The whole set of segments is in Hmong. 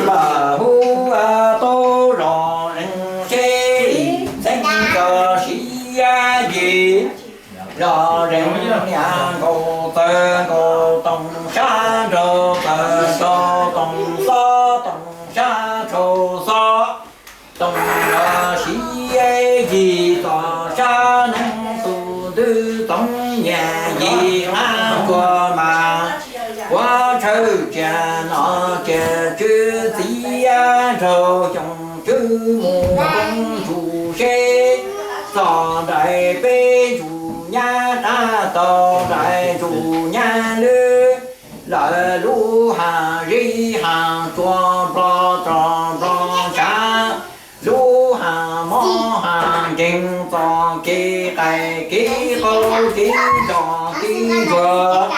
Lam hu tau zom zeeg seb, txheej txog siv yim, zom zeeg niam nkaus txawv nkaus, toom sab nraug txawv nraug, toom xob toom sab tshau xob, toom nrog siv yim, txom sab neeg tus ntwg txoov nyias yim, qab tsuag mas quav tshawj tsiaj nom tsiaj tswv, txiv nraug xyoo tswb mus roob ntsuj seb, txog nraim peb ntsuj nyab, qab tau nraim ntsuj nyab lwb, lawv lub hav zeb hav tsuag nplog rog nplog tshav, lub hav mob hav nkeeg, txoj kev qaij kev qaug, kev nroj kev ntsuag,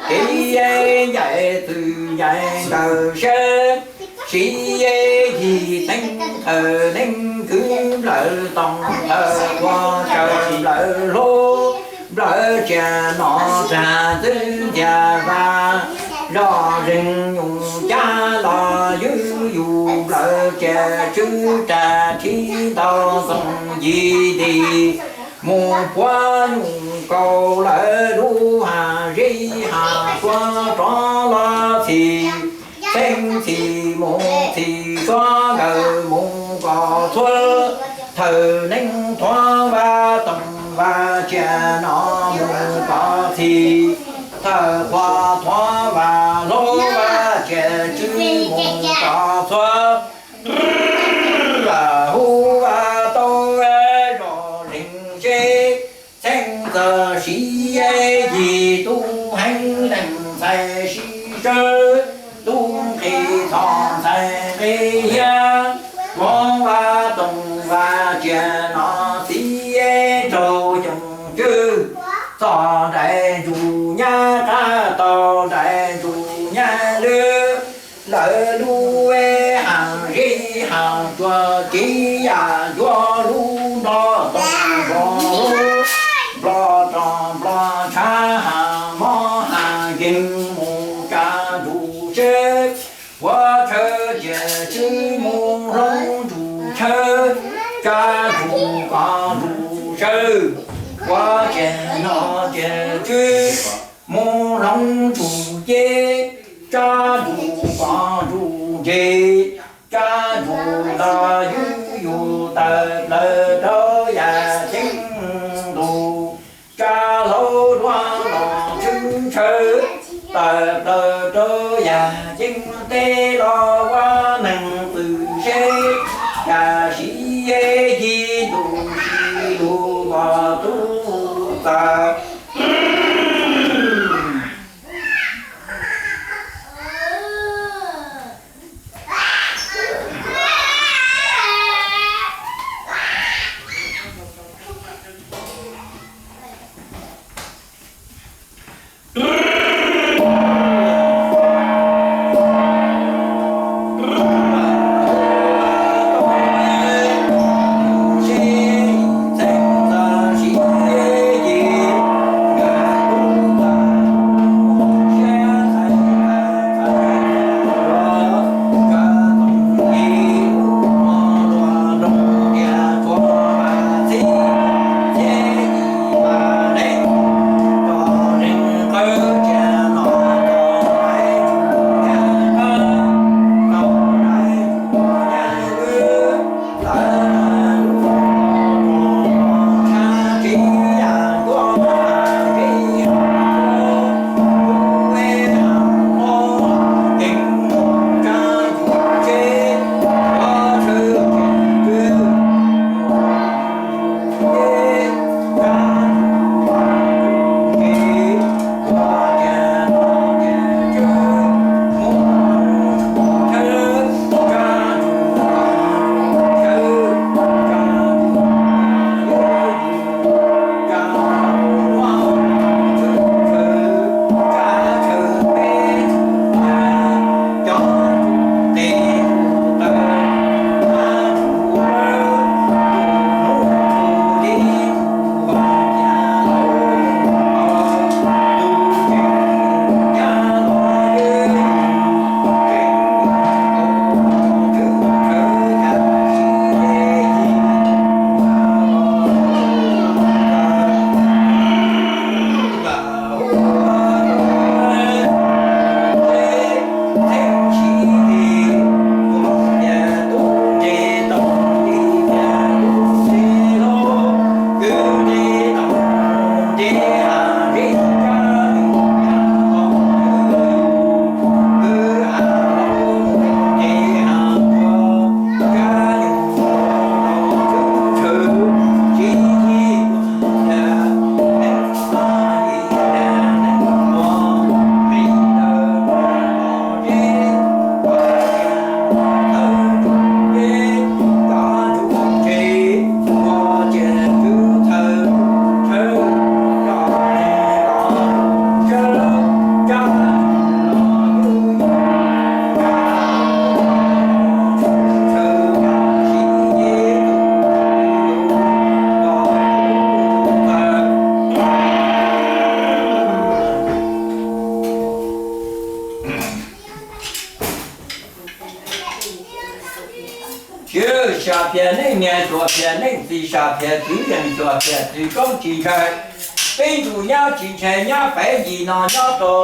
kev ncaim txwj ncaim nkawm sab, siv yim txheej thawm neeg kwv, nplawm toom thawm quas tsawv, nplawm hlub nplawm tsiaj nom tsiaj ntxwv ntxhias vaj, zom zeeg nyuj cab los ywj yus, nplawm tsiaj tswv rag rhib ntau txoov yim nti, mus puav nyuj kaus lawv lub hav zeb hav tsuag rov los txhim, txheej txhim mus txhim suav, nkawm mus kom txhua, thawm neeg thuav vaj toom vaj tsiaj nom mus kom txhim, thawm quas thuav vaj hlub vaj tsiaj tswv mus kom txhua. Lam hu vaj tau zom zeeg seb, txheej txog siv yim, tub heev neeg ntxhais sib sawb, tub nqi txhom ntxhais nqi hiab, thuav vaj toom vaj tsiaj nom txiv nraug xyoo tswb, txog nraim ntsuj nyab, qab tau nraim ntsuj nyab lwb, lawv lub hav zeb hav tsuag, kev yam yuav lub nroj toom nroj, nplog rog nplog tshav, hav mob hav nkeeg mus tsa ntsuj seb, quav tshawj tsiaj tswv mus hloov ntsuj tshawj, tsa ntsuj kos ntsuj sawj, quav tsiaj nom tsiaj tswv mus hloov ntsuj ceb, tsa ntsuj kos ntsuj ntse, tsa ntsuj los ywj yus tawm plaws rau yam ceeb ntus, tsa hlaub duab los tshwj tshaw tawm plaws rau yam ceeb teb los ua neeg txwm seb, cas siv yim ntuj tsis lug npog tub txawm. Phiaj neej niam xyuas phiaj neej txiv, sam phiaj txwv yees xyuas phiaj txwv koob tsis ntshai. Peb ntsuj nyab tsis ntshai nyab pem yim no nyob rau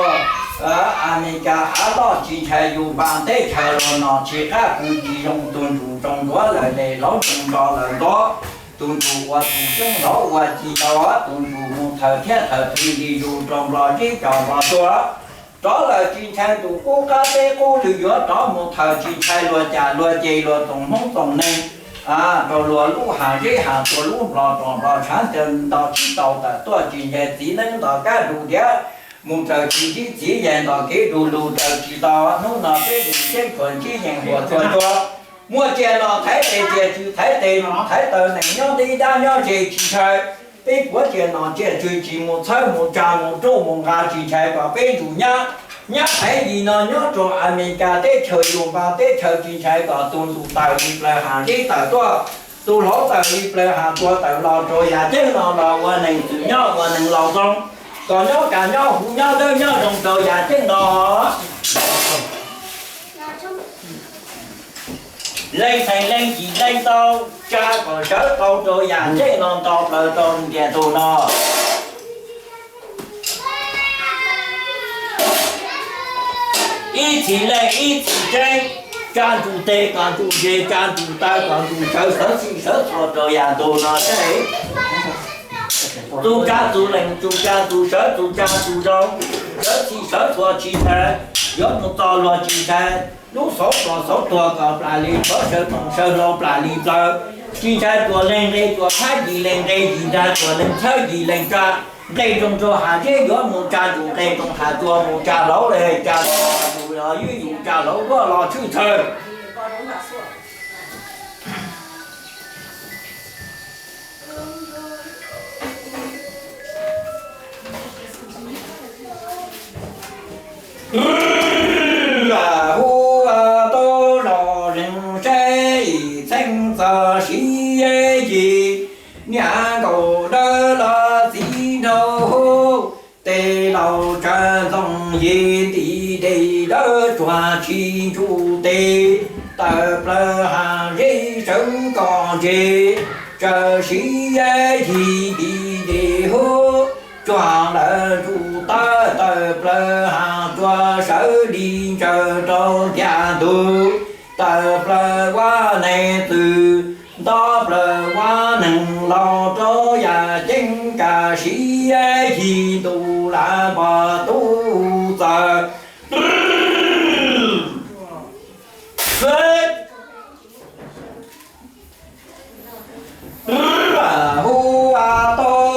Amelikas av loj, tsis ntshai yus npas teb chaws los no tsis qab pw tsis zoo. Tus ntsuj ntoo ntuav lawm les hlob ntoo nto lawm ntuav, tus ntsuj ua tus xyoob hlob ua ci tau, tus ntsuj mus thawm thiab thawm twg li zus rau nplog zeb cov nplog tuag. Rov lawm tsis ntshai tus qub qab teb qub lwg yuav rov mus thawm, tsis ntshai luag cam luag ceg luag txoom hmoob txoom neeg, rau luag lub hav zeb hav tuag lub nplog rog nplog tshav nto tsib tau tawm tuaj, tsis ntshai txiv neeb nto kab dug diav mus raws tsis ntsib txiv yaig nto kev dug lug raws tsis tau. Hnub no peb mus teb khuas ntsib yeej huas txhua txhua, muaj tsiaj no thaiv tes tsiaj tswv thaiv tes no thaiv taw neeg nyob deb dab nyob ze tsis ntshai. Peb puav tsiaj no tsiaj tswv tsis mus txhawb mus tsa mus ruj mus nqa tsis ntshai kom peb ntsuj nyab, nyab pem yim no nyob rau Amelikas teb chaws yus npas teb chaws tsis ntshai kom tus ntsuj tawm li plaws hav zeb tawm tuaj, tus hlob tawm li plaws hav tuag tawm los rau yam ceeb no los ua neeg txwm nyob ua neeg laus zoo, kom nyob kas nyob huv nyob dawb nyob zoo rau yam ceeb no. Leej txheem leej yim leej tau tsa kom sawv tau rau yam ceeb no nto plaws rau ntiaj tug no. Ib txhis leej ib txhis tseeb, tsa ntsuj tes kom ntsuj ntse, tsa ntsuj taw kom ntsuj sawv, sawv txhij sawv txhua rau yam ntug no seb. Tus tsa tus lees, tus tsa tus sawv, tus tsa tus zoo, sawv txhij sawv txhua tsis ntshai, yuav mus txog luag tsis ntshai. Lub xauv txhua xauv tuag kom plam li tsov, sawv txoom sawv hlau plam li plaws. Tsis ntshai tuag leeg nqe tuag thab yim leeg nqe yim ntag, tuag leeg thawb yim leeg tsa. Nqe rooj rau hav zeb yuav mus tsa ntsuj, nqe rooj hav tuag mus tsa hlauv, tsa hlauv los yus, yus tsa hlauv luaj los tshwj tshawj. Hu tau zom zeeg seb ib txheej txog siv yig, niam nkaus dawb los txiv nraug hu, tes laus tsaws ntxoov yig nti dej dawb tsuag tsis ntsuj tes, tawm plaws hav zeb sawv kom ntse, tsaws siv yig nti dej hu, tsuag lawm ntsuj tawb tawm plaws hav tsuag sawv li ntsaws rau ntiaj tug, tawm plaws ua neeg txwm, nto plaws ua neeg laus rau yam ceeb, kam siv yig ntuj lam npog tub txawm. Hu tau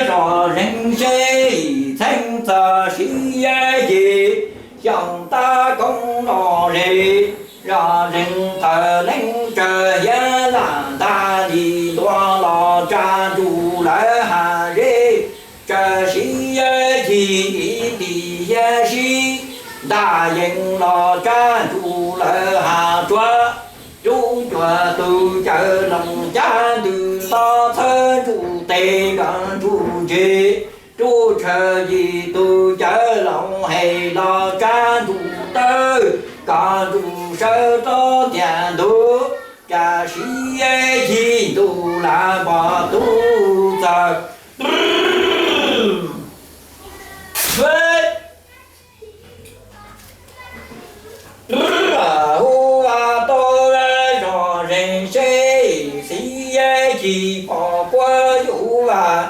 zom zeeg seb ib txheej txog siv yig, xyoo tab koob los ze, zom zeeg tawm leej tsaws hiav lam ntag li ntua los tsa ntsuj lawv hav zeb, tsaws siv yig nti hiav sib, ntaj yees los tsa ntsuj lawv hav tsuag, tub cuag tus cawv loos cab ntws nto txhawb ntsuj tes kom ntsuj ntse, tub tshaw yim tus cawv loos hem los tsa ntsuj tawb kom ntsuj sawv rau ntiaj tug, kam siv yig ntuj lam npog tub txawm. Hu tau zom zeeg seb ib txheej txog siv yig, pom puab yuav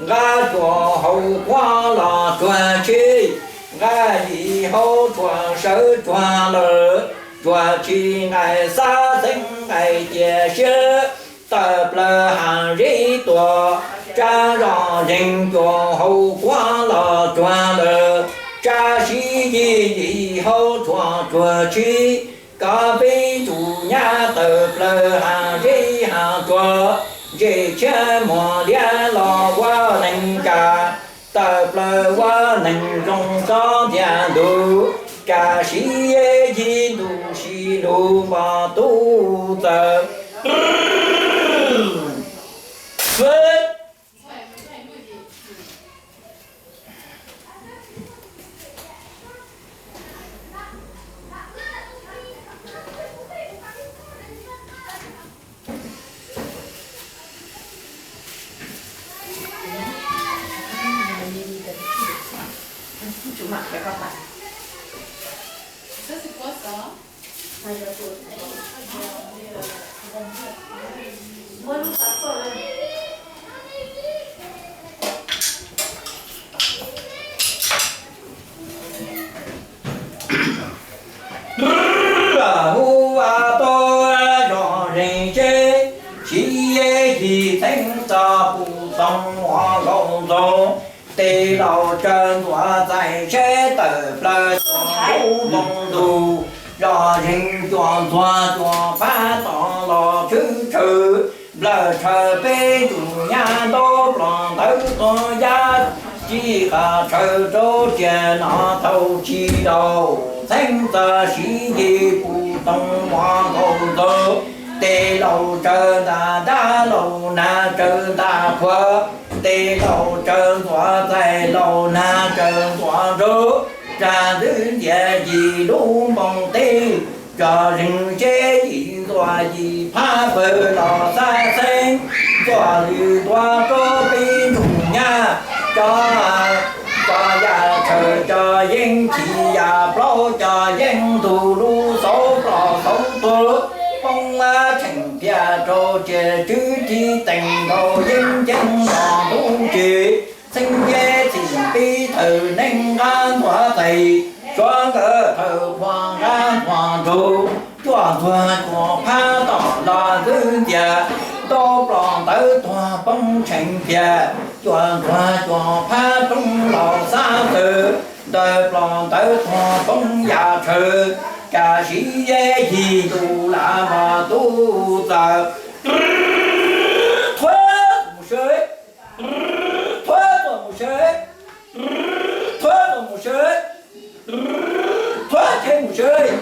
nqa cuag hauv quav los tsuag tsheb, nqa yim hauv tsuag sawv tsuag lawm, tsuag tsheb nqaim xab xeeb nqaim cia siab, tawm plaws hav zeb tuag, tsa zom zeeg cuag hauv quav los tsuag lawm, tsa siv yig yim hauv tsuag tsuag tsheb, kom peb ntsuj nyab tawm plaws hav zeb hav tsuag, ntsej tshiab muag liab los ua neeg kam, tawm plaws ua neeg zoo txog ntiaj tug, kam siv yig ntuj sis lug npog tub txawm. Fwb. Hu ua tau zom zeeg seb, siv yej yim txheeb txog pum toog ua nkaus ntxoog. Tes laus tsaws ntxuav txais seb tawm plaws txog lub npoo ntug, zom zeeg cuam ntxuag cuam phab tom los tshwb tshawv, nplawm tshaw peb ntsum nyab ntaub plos ntawv tuag yaj, txij qas tshaw rau tias no thaum tsis tau, txheeb txog siv yej pum toog ua nkaus ntxoog. Tes laus tsaws ntas dab laus nag tsaws ntas qhua, tes laus tsaws ntxuav txais laus nag tsaws ntxuav nraug, tsa ntxwb ntxias yim lub npoo teb, zom zeeg seb yim ntxuav yim phab pawg los xab xeeb, ntxuav lwm ntua rau peb ntsum nyab, cov, cov yaj tshawm cov yeeb chim yaj plaub cov yeeb ntug lub xauv plos xauv tuag, poob tsheej thiaj rau tias tswv tib teem nkaus yeeb ceeb los ntub tsev, xeeb yeb txim pib thawm neeb nqab ntxuav txais, suav nkawd thawm qhua nqab ntxuav nraug, cuam ntxuag cuam phab tom los ntxwb ntxias, ntaub plos ntawv tuag poob tsheej thiaj, cuam ntxuag cuam phab roob los xab tawg, ntawv plos ntawv tuag poob yaj tshawv, kam siv yej yim ntuj lam npog tub txawm. Thuab mus sawv, thuab tuaj mus sawv, thuab tuaj mus sawv, thuab tsheb mus sawv.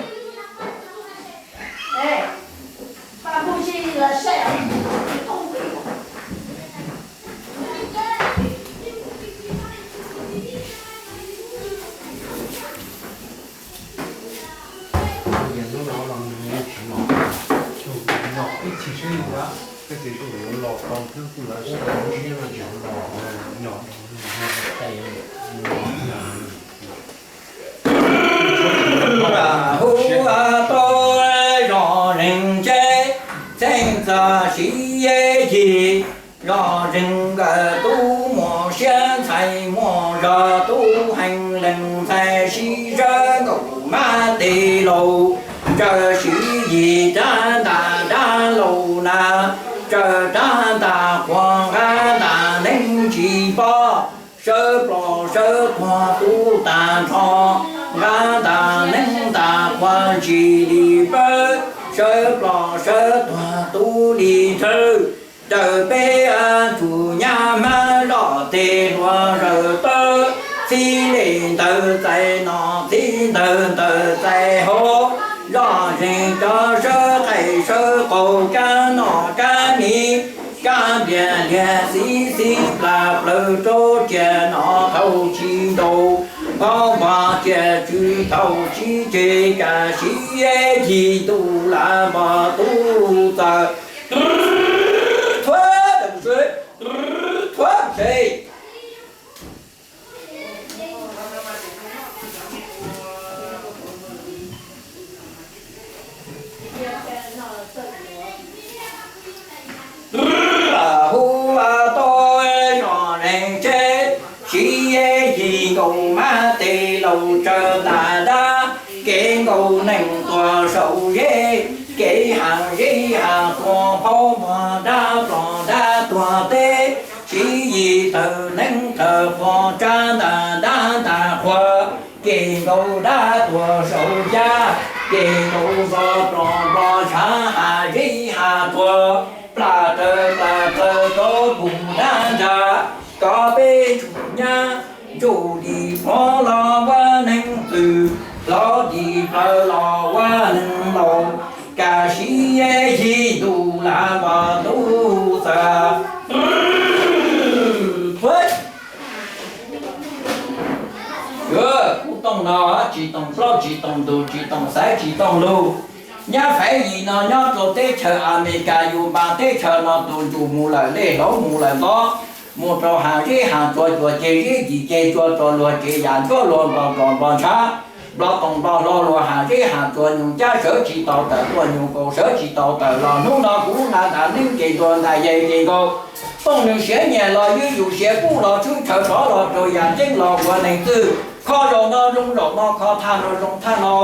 Hnub no los nws yeej tsis los, los ib chim seb yuav, koj ces kuj yuav los tau thiab kuj lawv sib tau lub siab no tsis los, nyom hu tau zom zeeg seb, txheej txog siv yej yim, zom zeeg nkawd tub muaj siab ntxhais muaj zog, tub heev leej ntxhais sib zawb nkaus mab tes laus, tsaws siv yim rab ntaj dab laus nag, tsaws rab ntaj qhua nqab ntaj neeb tsis pom, sawv plos sawv tuag tub tag nrho, nqab ntaj neeb ntaj qhua ntsis li pawg, sawv plos sawv tuag tub li nthawv, raws peb ntsum nyab hmab zoj tes hluas zawm tawb, txij li ntawd txais no txij ntawd ntawd txais hav, zom zeeg cov sawv qaij sawv qaus kab noj kab mis, kab npias liag xib xib plas plaws rau tias no thaum tsis tau, phauj npog tias tswv thaum tsis tseg, kam siv yej yim ntuj lam npog tub txawm. Thuab, thuab seb. Hu tau zom zeeg seb, siv yej yim nkaus mab tes laus tsaws ntaj dab, kev nkaus neeg tuag saum zeb, kev has zeb has tuag phauj npog dab plos dab tuag teb, siv yim thawm neeb thawm qhua rab ntaj dab ntaj qhua, kev nkaus dab tuag saum cab, kev nkaus zos plos npog tshav has zeb has tuag, plas raws plas raws rau pum dab ntsa, kov peb tsuj nyab, ntsuj dim plhuav los ua neeg txwm, hlov dim plaws los ua neeg laus, kam siv yej yim ntuj lam npog tub txawm. Kuv tooj no tsis toom plaub tsis toom ntug tsis toom xaiv tsis toom lug. Nyab Faiv Yim no nyob rau teb chaws Amelikas yus npas teb chaws no tus ntsum mus lawm lej hlauv mus lawm ntxov. Mus rau hav zeb hav tsuas, tsuas ceg zeb cim ceg tsua, tsua luag tsev yam ncuab luag nplog nplog nplog ntshav, nplog toom nplog hlo luag hav zeb hav tsuas, nyuj cab sawv tsis tau tawm, tuaj nyuj kaus sawv tsis tau tawm los, hnub no kuv lub na tas neeb ces ntua ntais yeg ces nkaus, tooj nws siav nyias los ywj yus siav kub los tshwb tshaw rov los rau yam ceeb los ua neeg twg, kho zaum no zoo zaum no, kho thaj no zoo thaj no.